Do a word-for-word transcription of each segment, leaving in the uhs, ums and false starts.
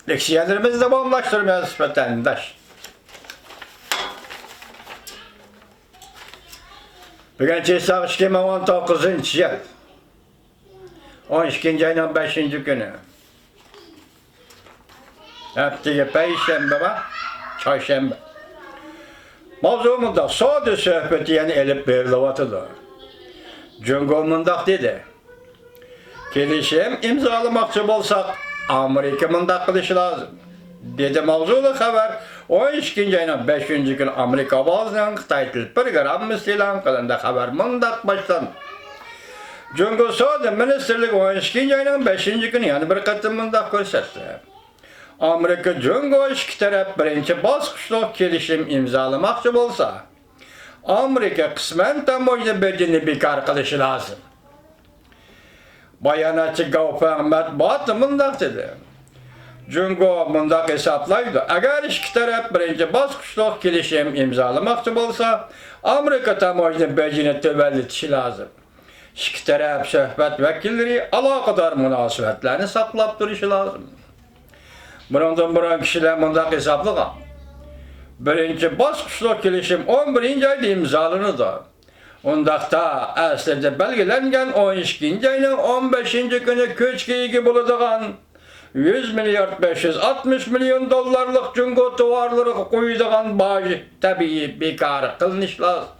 لېكسىيەلىرىمىزنى داۋاملاشتۇرىمىز، ۋەتەنداش. بۈگۈن چېساق ئىككى مىڭ ئون توققۇزىنچى يىل، ئون ئىككىنچى ئاينىڭ بەشىنچى كۈنى. ھەپتىگە پەيشەنبە بار، چارشەنبە. ماۋزۇ مۇنداق، سودا سۆھبىتى يەنە ئېلىپ بېرىلىۋاتىدۇ. جۇڭگو مۇنداق دېدى: «كېلىشىم ئىمزالىماقچى بولساق، ئامېرىكا مۇنداق قىلىشى لازىم» دېدى. ماۋزۇلۇق خەۋەر ئون ئىككىنچى ئاينىڭ بەشىنچى كۈنى ئامېرىكا ئاۋازىنىڭ خىتاي تىل پروگراممىسى ئېلان قىلىندى. خەۋەر مۇنداق باشلاندى: جۇڭگو سودا مىنىستىرلىكى ئون ئىككىنچى ئاينىڭ بەشىنچى كۈنى يەنە بىر قېتىم مۇنداق كۆرسەتتى: «ئامېرىكا جۇڭگو ئىككى تەرەپ بىرىنچى باسقۇچلۇق كېلىشىم ئىمزالىماقچى بولسا، ئامېرىكا قىسمەن تاموژنا بېجىنى بىكار قىلىشى لازىم.» باياناتچى گاۋ فېڭ مەتبۇئاتتا مۇنداق دېدى: «جۇڭگو مۇنداق ھېسابلايدۇ، ئەگەر ئىككى تەرەپ بىرىنچى باسقۇچلۇق كېلىشىم ئىمزالىماقچى بولسا، ئامېرىكا تاموژنا بېجىنى تۆۋەنلىتىشى لازىم. ئىككى تەرەپ سۆھبەت ۋەكىللىرى ئالاقىدار مۇناسىۋەتلەرنى ساقلاپ تۇرۇشى لازىم.» بۇنىڭدىن بۇرۇن كىشىلەر مۇنداق ھېسابلىغان: بىرىنچى باسقۇچلۇق كېلىشىم ئون بىرىنچى ئايدا ئىمزالىنىدۇ. ئۇنداقتا، ئەسلىدە بەلگىلەنگەن ئون ئىككىنچى ئاينىڭ ئون بەشىنچى كۈنى كۈچكە ئىگە بولىدىغان يۈز مىليارد بەش يۈز ئاتمىش مىليون دوللارلىق جۇڭگو تاۋارلىرىغا قويىدىغان باج تەبىئىي بىكار قىلىنىشى لازىم.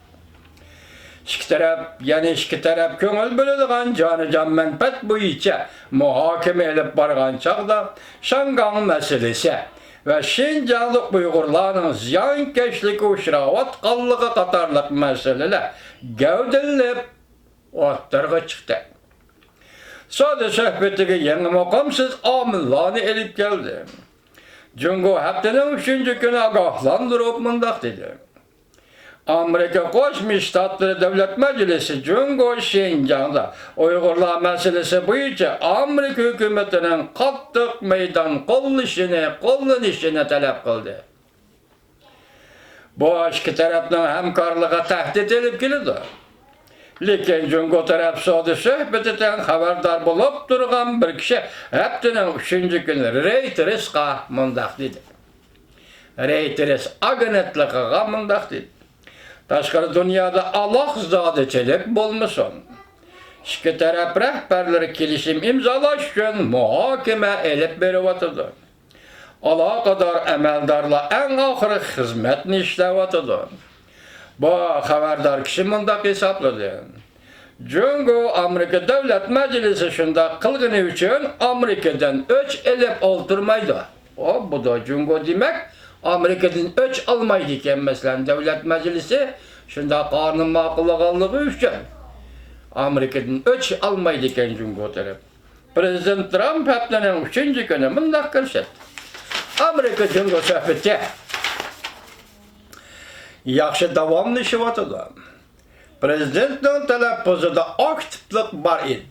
ئىككى تەرەپ، يەنى ئىككى تەرەپ كۆڭۈل بۆلىدىغان جانىجان مەنپەئەت بويىچە مۇھاكىمە ئېلىپ بارغان چاغدا، شياڭگاڭ مەسىلىسى ۋە شىنجاڭدا ئۇيغۇرلارنىڭ زىيانكەشلىككە ئۇچراۋاتقانلىقى قاتارلىق مەسىلىلەر گەۋدىلىنىپ ئوتتۇرىغا چىقتى. سودا سۆھبىتىگە يېڭى مۇقىمسىز ئامىللارنى ئېلىپ كەلدى. جۇڭگو ھەپتىنىڭ ئۈچىنچى كۈنى ئاگاھلاندۇرۇپ مۇنداق دېدى: ئامېرىكا قوشما شتاتلىرى دۆلەت مەجلىسى جۇڭگو شىنجاڭدا ئۇيغۇرلار مەسىلىسى بويىچە ئامېرىكا ھۆكۈمىتىنىڭ قاتتىق مەيدان قوللىشىنى، قوللىنىشىنى تەلەپ قىلدى. بۇ ئىككى تەرەپنىڭ ھەمكارلىقىغا تەھدىت ئېلىپ كېلىدۇ. لېكىن جۇڭگو تەرەپ سودا سۆھبىتىدىن خەۋەردار بولۇپ تۇرغان بىر كىشى ھەپتىنىڭ ئۈچىنچى كۈنى رېيتېرسقا مۇنداق دېدى. رېيتېرس ئاگېنتلىقىغا مۇنداق دېدى: «تاشقىرى دۇنيادا ئالاقزادىچىلىك بولمىسۇن. ئىككى تەرەپ رەھبەرلىرى كېلىشىم ئىمزالاش ئۈچۈن مۇھاكىمە ئېلىپ بېرىۋاتىدۇ. ئالاقىدار ئەمەلدارلار ئەڭ ئاخىرقى خىزمەتنى ئىشلەۋاتىدۇ.» بۇ خەۋەردار كىشى مۇنداق ھېسابلىدى: جۇڭگو ئامېرىكا دۆلەت مەجلىسى شۇنداق قىلغىنى ئۈچۈن ئامېرىكىدىن ئۆچ ئېلىپ ئولتۇرمايدۇ. ئو، بۇدا جۇڭگو دېمەك ئامېرىكىدىن ئۆچ ئالمايدىكەن. مەسىلەن، دۆلەت مەجلىسى شۇنداق قانۇن ماقۇللىغانلىقى ئۈچۈن ئامېرىكىدىن ئۆچ ئالمايدىكەن جۇڭگو تەرەپ. پرېزىدېنت ترامپ ھەپتىنىڭ ئۈچىنچى كۈنى مۇنداق كۆرسەتتى: ئامېرىكا جۇڭگو سۆھبىتى ياخشى داۋاملىشىۋاتىدۇ. پرېزىدېنتنىڭ تەلەپپۇزىدا ئاكتىپلىق بار ئىدى.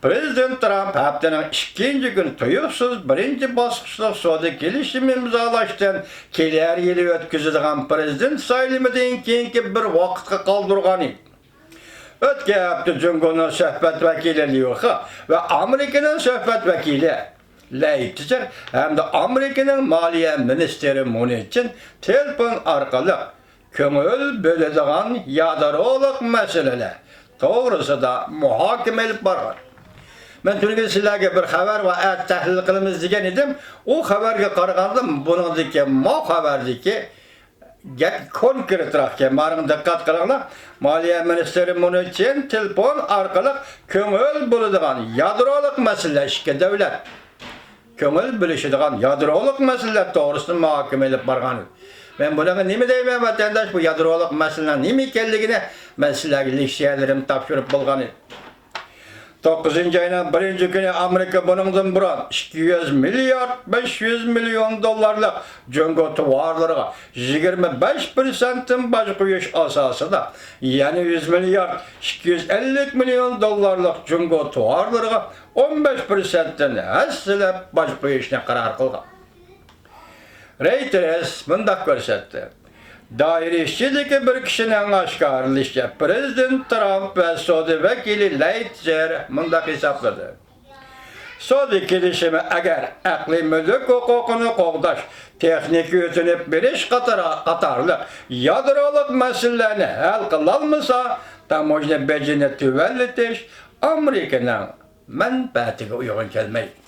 پرېزىدېنت ترامپ ھەپتىنىڭ ئىككىنچى كۈنى تۇيۇقسىز بىرىنچى باسقۇچلۇق سودا كېلىشىمى ئىمزالاشتىن كېلەر يىلى ئۆتكۈزىدىغان پرېزىدېنت سايلىمىدىن كېيىنكى بىر ۋاقىتقا قالدۇرغان ئىدى. ئۆتكەن ھەپتە جۇڭگونىڭ سۆھبەت ۋەكىلى ليۇ خې ۋە ئامېرىكىنىڭ سۆھبەت ۋەكىلى لەي تىچېر ھەمدە ئامېرىكىنىڭ مالىيە مىنىستىرى مۇنىچىن تېلېفون ئارقىلىق كۆڭۈل بۆلىدىغان يادرولۇق مەسىلىلەر توغرىسىدا مۇھاكىمە ئېلىپ بارغان. مەن تۈنۈگۈن سىلەرگە بىر خەۋەر بار، ئەتە تەھلىل قىلىمىز دېگەن ئىدىم. ئۇ خەۋەرگە قارىغاندا بۇنىڭدىكى، ما خەۋەردىكى گەپ كونكرېتراق ئىكەن. ماڭا دىققەت قىلىڭلار. مالىيە مىنىستىرى مۇنىچىن تېلېفون ئارقىلىق كۆڭۈل بۆلىدىغان يادرولۇق مەسىلىلەر، ئىككى دۆلەت كۆڭۈل بۆلۈشىدىغان يادرولۇق مەسىلىلەر توغرىسىدا مۇھاكىمە ئېلىپ بارغان. مەن بۇنىڭغا نېمە دەيمەن، ۋەتەنداش؟ بۇ يادرولۇق مەسىلىنىڭ نېمە ئىكەنلىكىنى مەن سىلەرگە لېكسىيەلىرىمنى تاپشۇرۇپ بولغان ئىدىم. توققۇزىنچى ئاينىڭ بىرىنچى كۈنى ئامېرىكا بۇنىڭدىن بۇرۇن ئىككى يۈز مىليارد بەش يۈز مىليون دوللارلىق جۇڭگو تاۋارلىرىغا يىگىرمە بەش پىرسەنتتىن باج قويۇش ئاساسىدا، يەنە يۈز مىليارد ئىككى يۈز ئەللىك مىليون دوللارلىق جۇڭگو تاۋارلىرىغا ئون بەش پىرسەنتتىن ھەسسىلەپ باج قويۇشنى قارار قىلغان. رېيتېرس مۇنداق كۆرسەتتى. دائىرە ئىچىدىكى بىر كىشىنىڭ ئاشكارىلىشىچە، پرېزىدېنت ترامپ ۋە سودا ۋەكىلى لەي تىچېر مۇنداق ھېسابلىدى: سودا كېلىشىمى ئەگەر ئەقلىي مۈلۈك ھوقۇقىنى قوغداش، تېخنىكا يۆتۈنۈپ بېرىش قاتارا-، قاتارلىق يادرولۇق مەسىلىلەرنى ھەل قىلالمىسا، تاموژنا بېجىنى تۆۋەنلىتىش ئامېرىكىنىڭ مەنپەئەتىگە ئۇيغۇن كەلمەيدۇ.